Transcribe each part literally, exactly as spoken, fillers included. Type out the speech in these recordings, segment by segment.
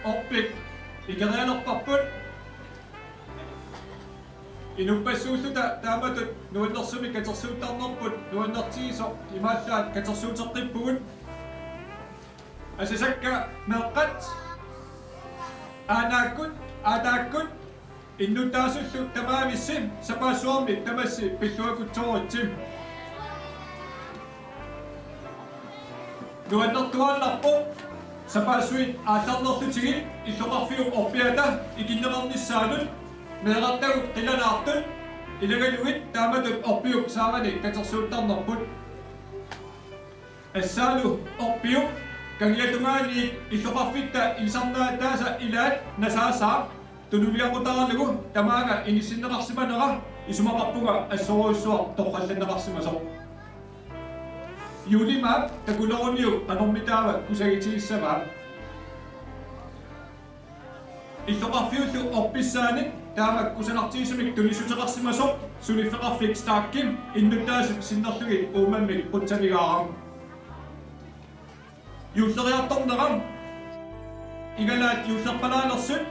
Orpik ikerialerparput. Inuppassuulluta taamatut nuannersumik katersuuttarnerput nuannertigisoq imaallaat katersuuteqqippugut. Asasakka meeqqat, aanaakkut, aataakkut, innuttaasullu tamaavissi sapaassuarmi tamassi pilluakutsooritsi. Nuannertuaannarpoq sapaassuit aallarnerlutigit illoqarfiup orpiata ikinneqarnissaanut meerartagut qilanaartut ilagalugit taamatut orpiup saarani katersuuttarnerput. Assaalu orpiup kangiatungaaniit illoqarfitta ilisarnaataasa ilaat nasaasaaq tunuliaqutaralugu tamaanga inissinneqarsimanera isumaqarpunga assorujussuaq torrallanneqarsimasoq. Juulimaap takuleruniuk qanormitaava kusagitigissavaa? Illoqarfiullu orpissaanit taama kusanartigisumik tunissuteqarsimasoq suliffeqarfik Starkip innuttaasut sinnerlugit uummammik qutsamigaara. Juulleriartornera, igalaat juullerpalaalersut,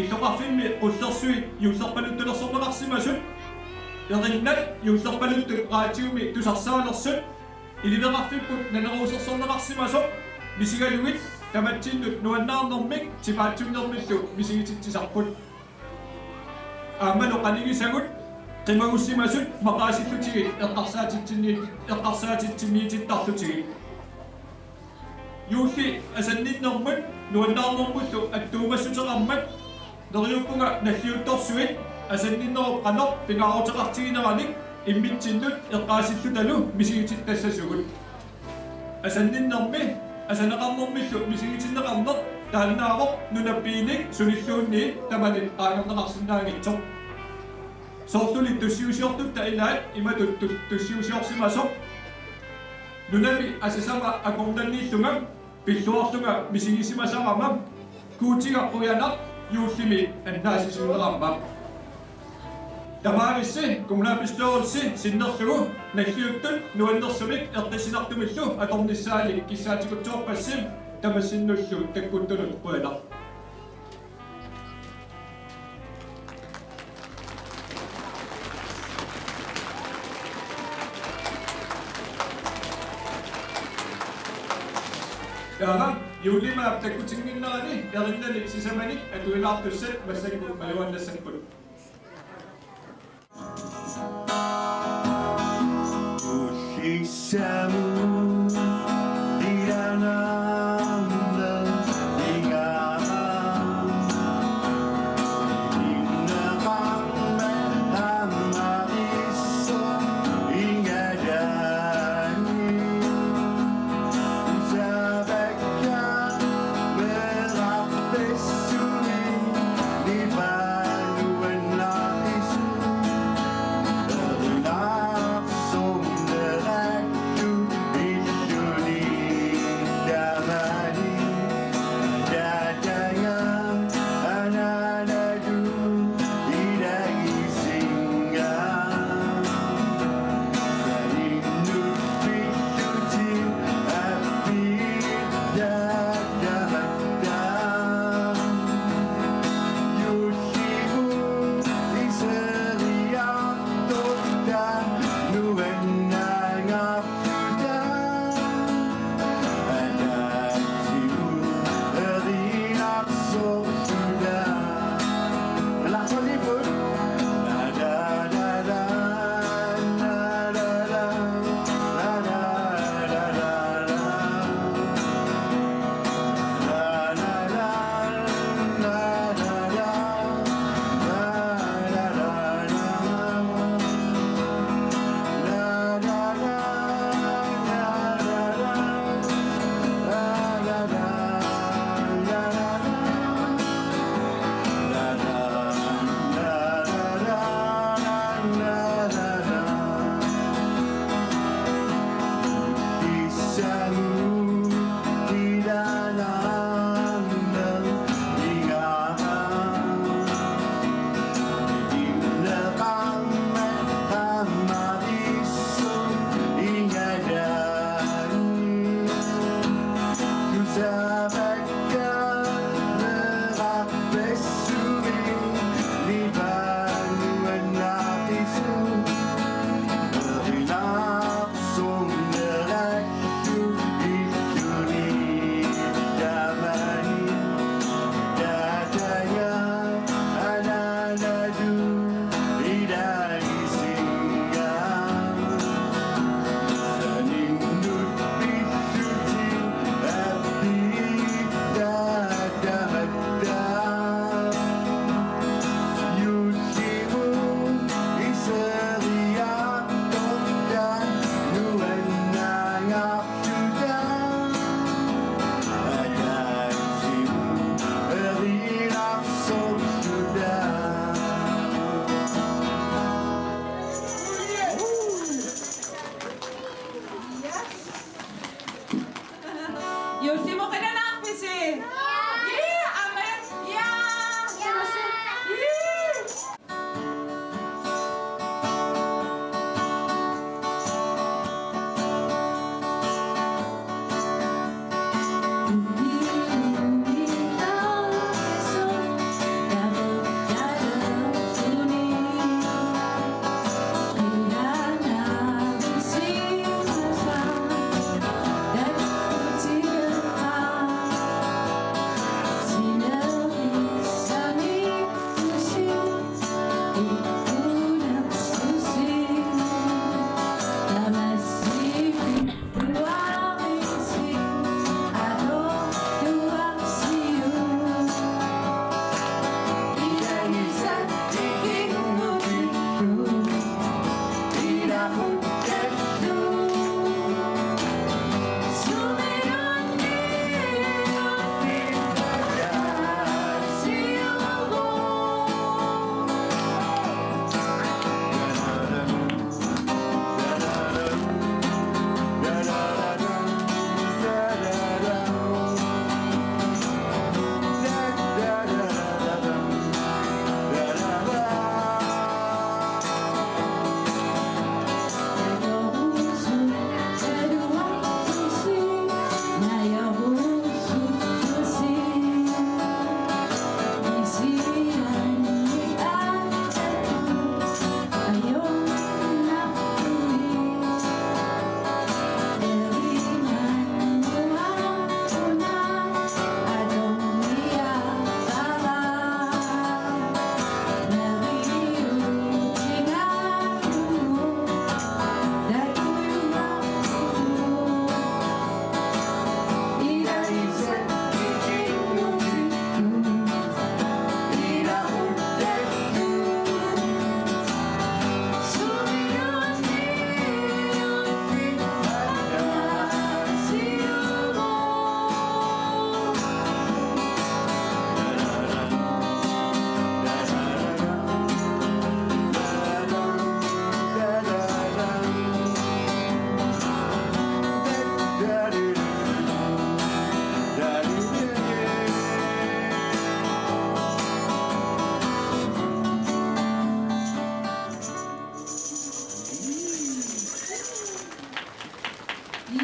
illoqarfimmi qullersuit juullerpaluttulersorneqarsimasut, erinnat juullerpaluttut raatiumi tusarsaalersut, iliveqarfipput naneruusersorneqarsimasoq, misigalugit tamatsinnut nuannaarnermik tipaatsunnermillu misigititsisarput. Aammalu qanigisagut qimagussimasut maqaasillutigit eqqarsaatitsinni-, eqqarsaatitsinniitittarlutigit. Juulli asanninnermut nuannaarnermullu attuumassuteqarmat neriuppunga nalliuttorsuit asanninnerup qanoq pingaaruteqartigineranik immitsinnut eqqaasillutalu misigitittassasugut. Asanninnermi asaneqarnermillu misigitinneqarneq taannaavoq nunap piinik sunilluunniit tamanit qaangerneqarsinnaanngitsoq. Soorluli tussiusiortutta ilaat imatut tu-, tussiusiorsimasoq: Nunami asasama akornanniillunga pilluarlunga misigisimasarama, Guutiga qujanaq juullimi annaassisimanerama. Tamaavissi kommunalbestyrelsi sinnerlugu nalliuttut nuannersumik eqqissinartumillu atornissaannik kissaatikutsoorpassi, tamassinnullu takkuttunut qujanaq. Taava juullimaap takkutinnginnerani erinnani sisamanik atuilaartussat massakkut malugiinnassapput.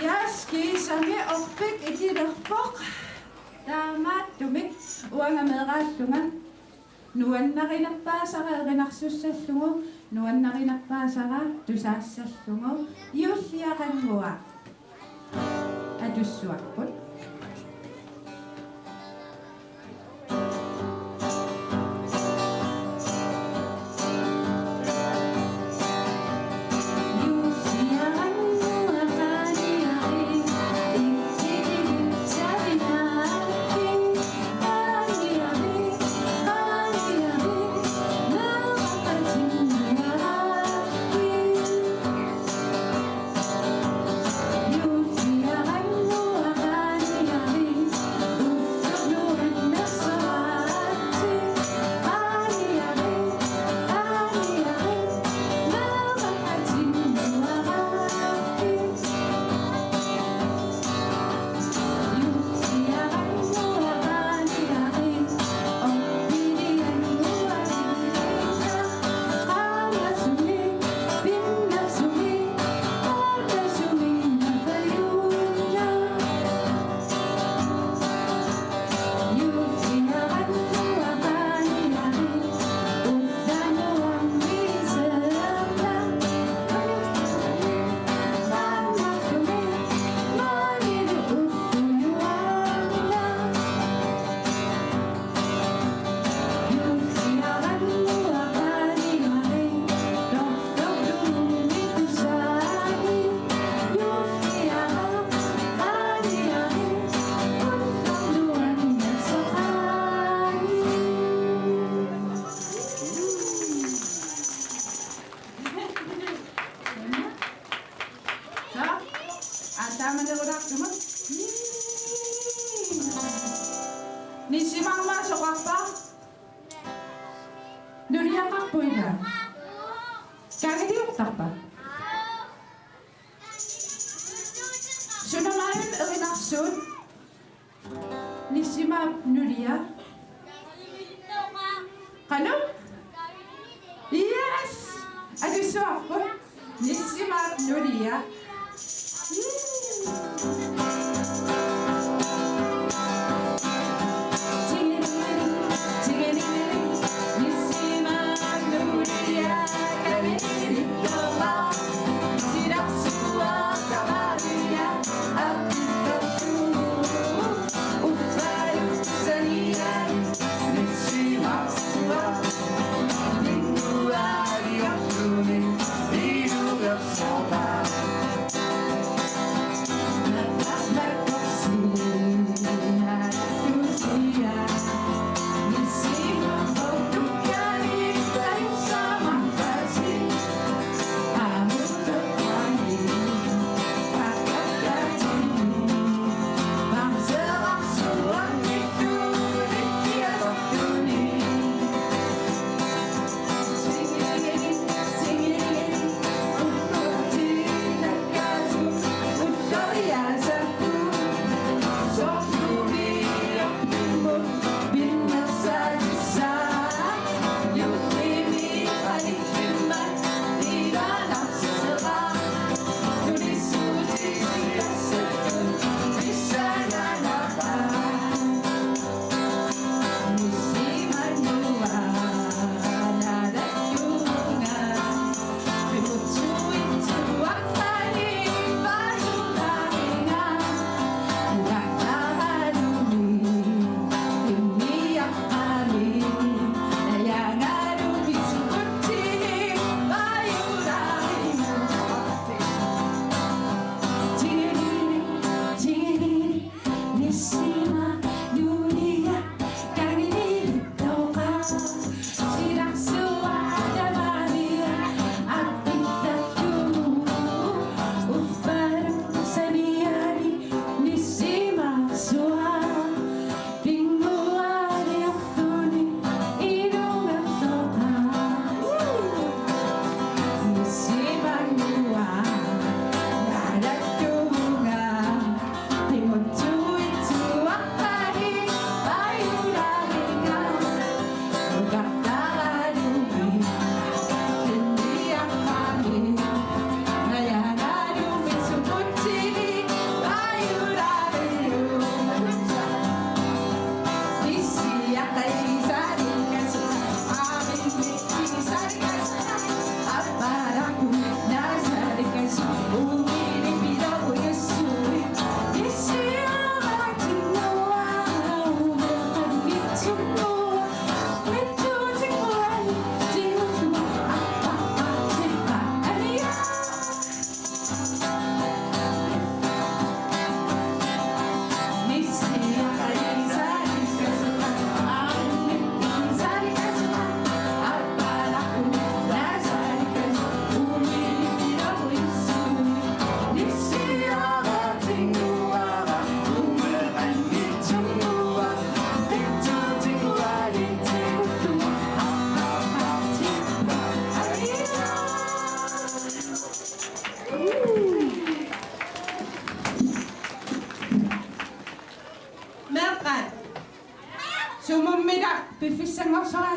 Yes, kiisami orpik ikilerpoq. Taamaattumik uanga meeraallunga nuannarinerpaasara erinarsussallugu, nuannarinerpaasara tusaassallugu, juulliarannguaq atussuarput. Nissimamma soqarpa? Nuliaqarpoq ila. Kaagiliortarpa? Sunamaajup erinarsuut? Nissimaap nulia. Qanoq? Yes! Atussuarput. Nissimaap nulia.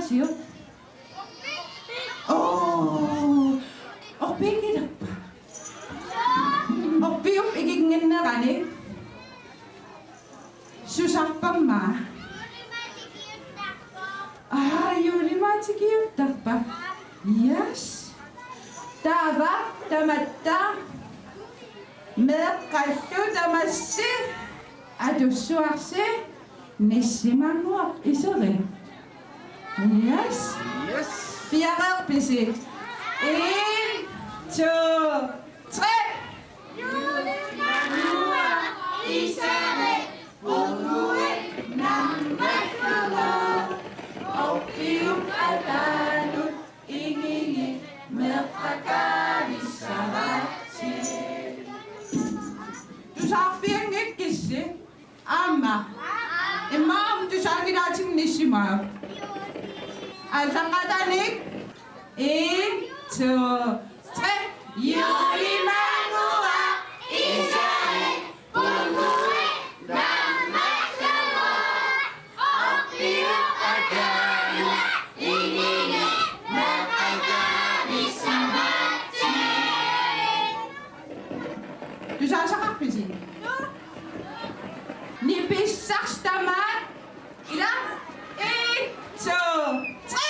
Sio. Oo. Orpiinngilarpa? Orpiup ikinnginnerani susarpamma? Aa, juulimaat tikiuttarpa? Yes. Taava tamatta meeqqallu tamassi atussuarsi nissimannguaq iseri. Yes. Yes. Piareerpisi? En, to, tre. Tusaarfianngikkissi? Aamma. Immaqa tusaanngilaatinnissimavit. Aallaqqaataaniit. En, to, tre. Juulimannguaq iseri punguit nammallugu. Orpiup akaanut iningit meeqqakaanissamaatsit. Tusaasaqarpisi? Nipissarsi tamaat. Ila. En, to, tre.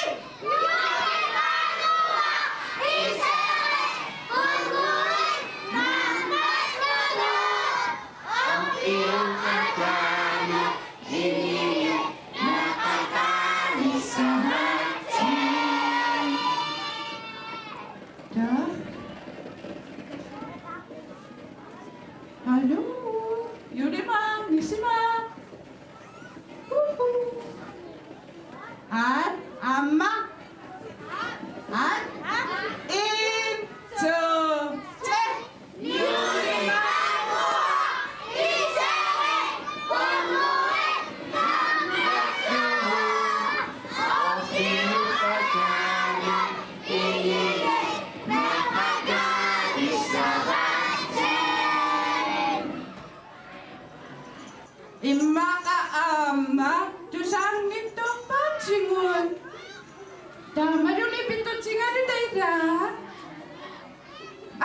Taa. Hallo. Juulimaaq, nissimaaq. Uhu. Aat, aamma. Aat. En, to, tre. Immaqa aamma tusaanngitsorpaatsigut. Taamalu nipittutsigaluta ila.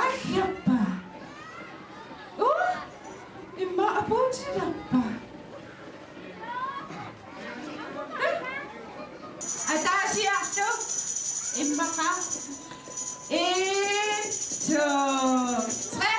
Ajjappa. Uh, immaqa apuutilerpa? Ataasiartoq. Immaqa. En, to, tre.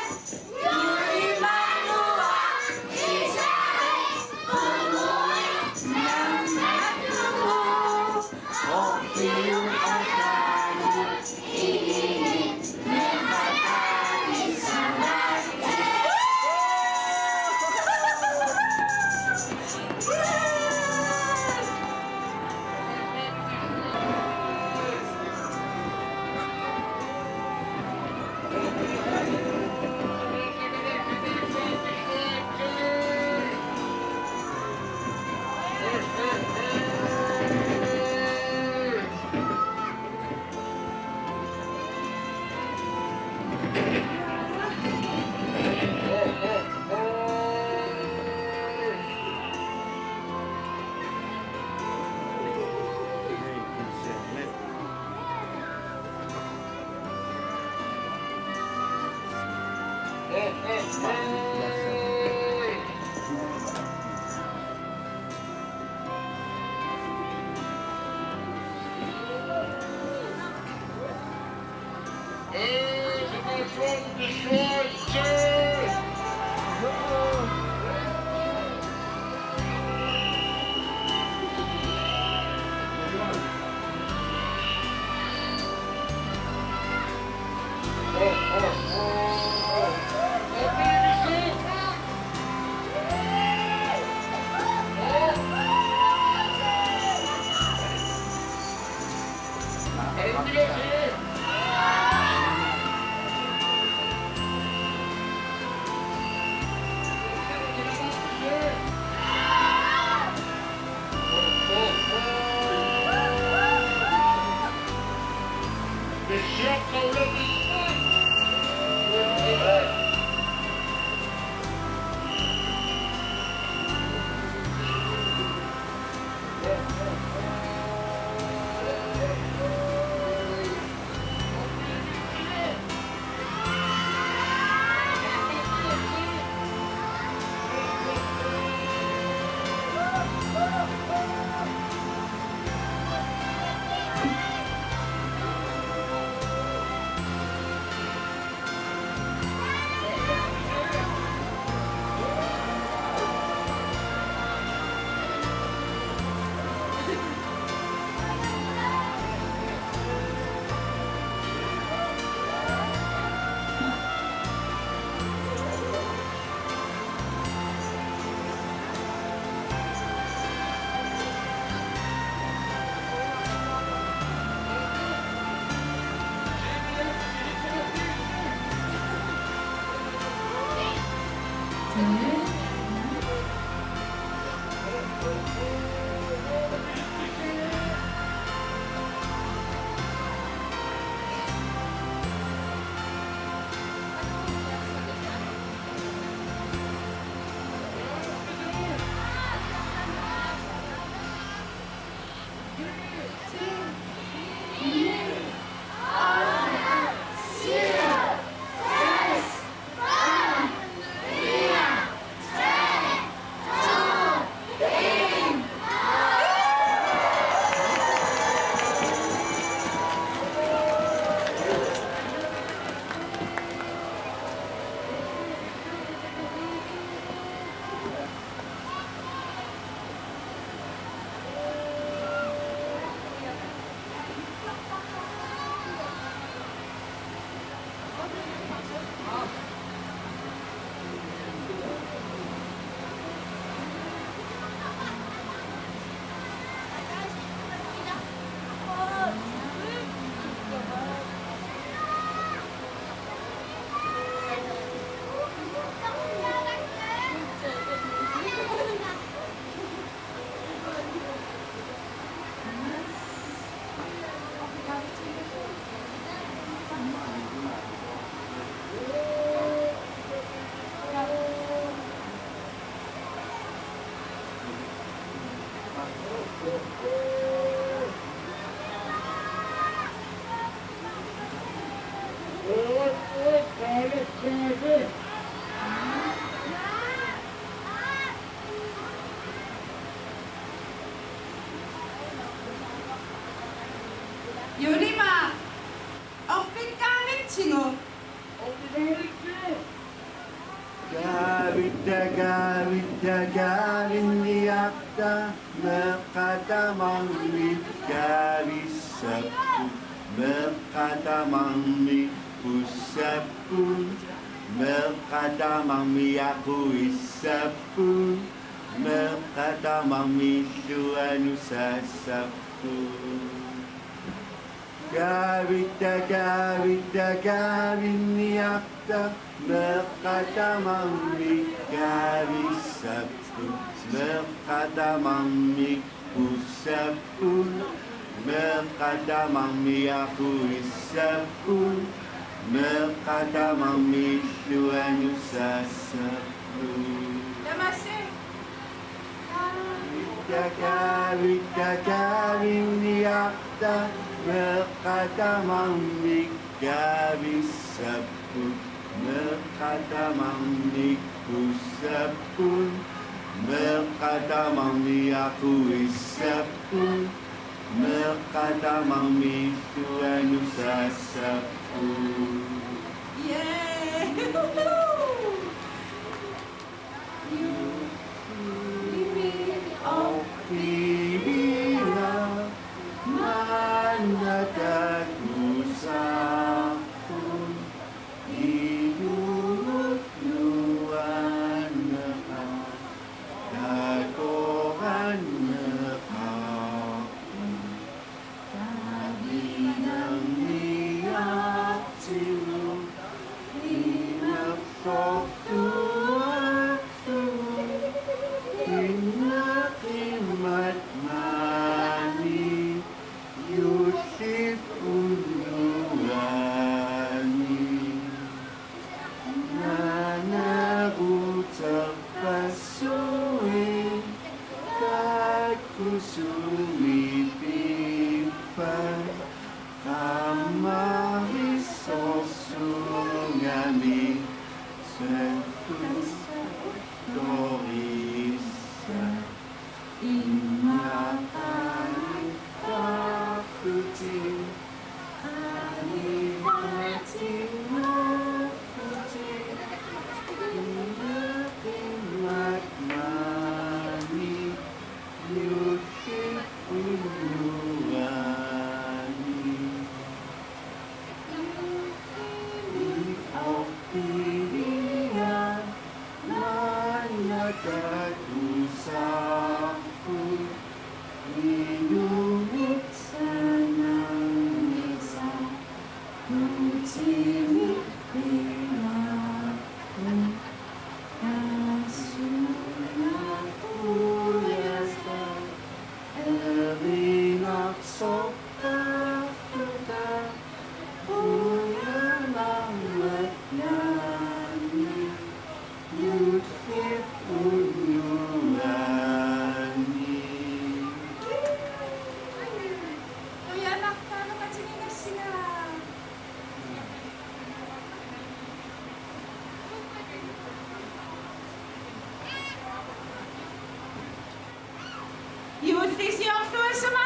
Juulimaaq, orpikkaavitsigu. Kaavitta, kaavitta, kaavinniarta, meeqqat tamarmik kaavissapput, meeqqat tamarmik pussapput, meeqqat tamarmik aquissapput, meeqqat tamarmik illuanut saassapput. Kaavitta, kaavitta, kaavinniarta, meeqqat tamarmik kaavissapput, meeqqat tamarmik pussapput, meeqqat tamarmik aquissapput, meeqqat tamarmik illuanut saassapput. Tamassi. Kaavitta, kaavitta, kaavinniarta, meeqqat tamarmik kaavissapput, meeqqat tamarmik pussapput, meeqqat tamarmik aquissapput, meeqqat tamarmik illuanut saassapput. Yay! Juullimi orpivia maanna takusaarput, ilumut nuanneqaaq takoranneqaarput. Tavinarniartigu imersortuarlugu, innaqimmat maani juullip unnuaani. Naaneruterpassuit taakkusumik piippat, qammarissorsuugami sakkuttorissat. Immaqa taartutit qanigaatinnguuvutit, innaqimmat maani juullip unnuaani. Orpivia maanna takusaarput, ilumut sananngitsoq, utimik pilaarput, aasunnguaq qujasaq, erinarsortarluta qujanarmat naani juullip unnuaani. Qujanaq taamaatiginnassinga. Juullisiorluassama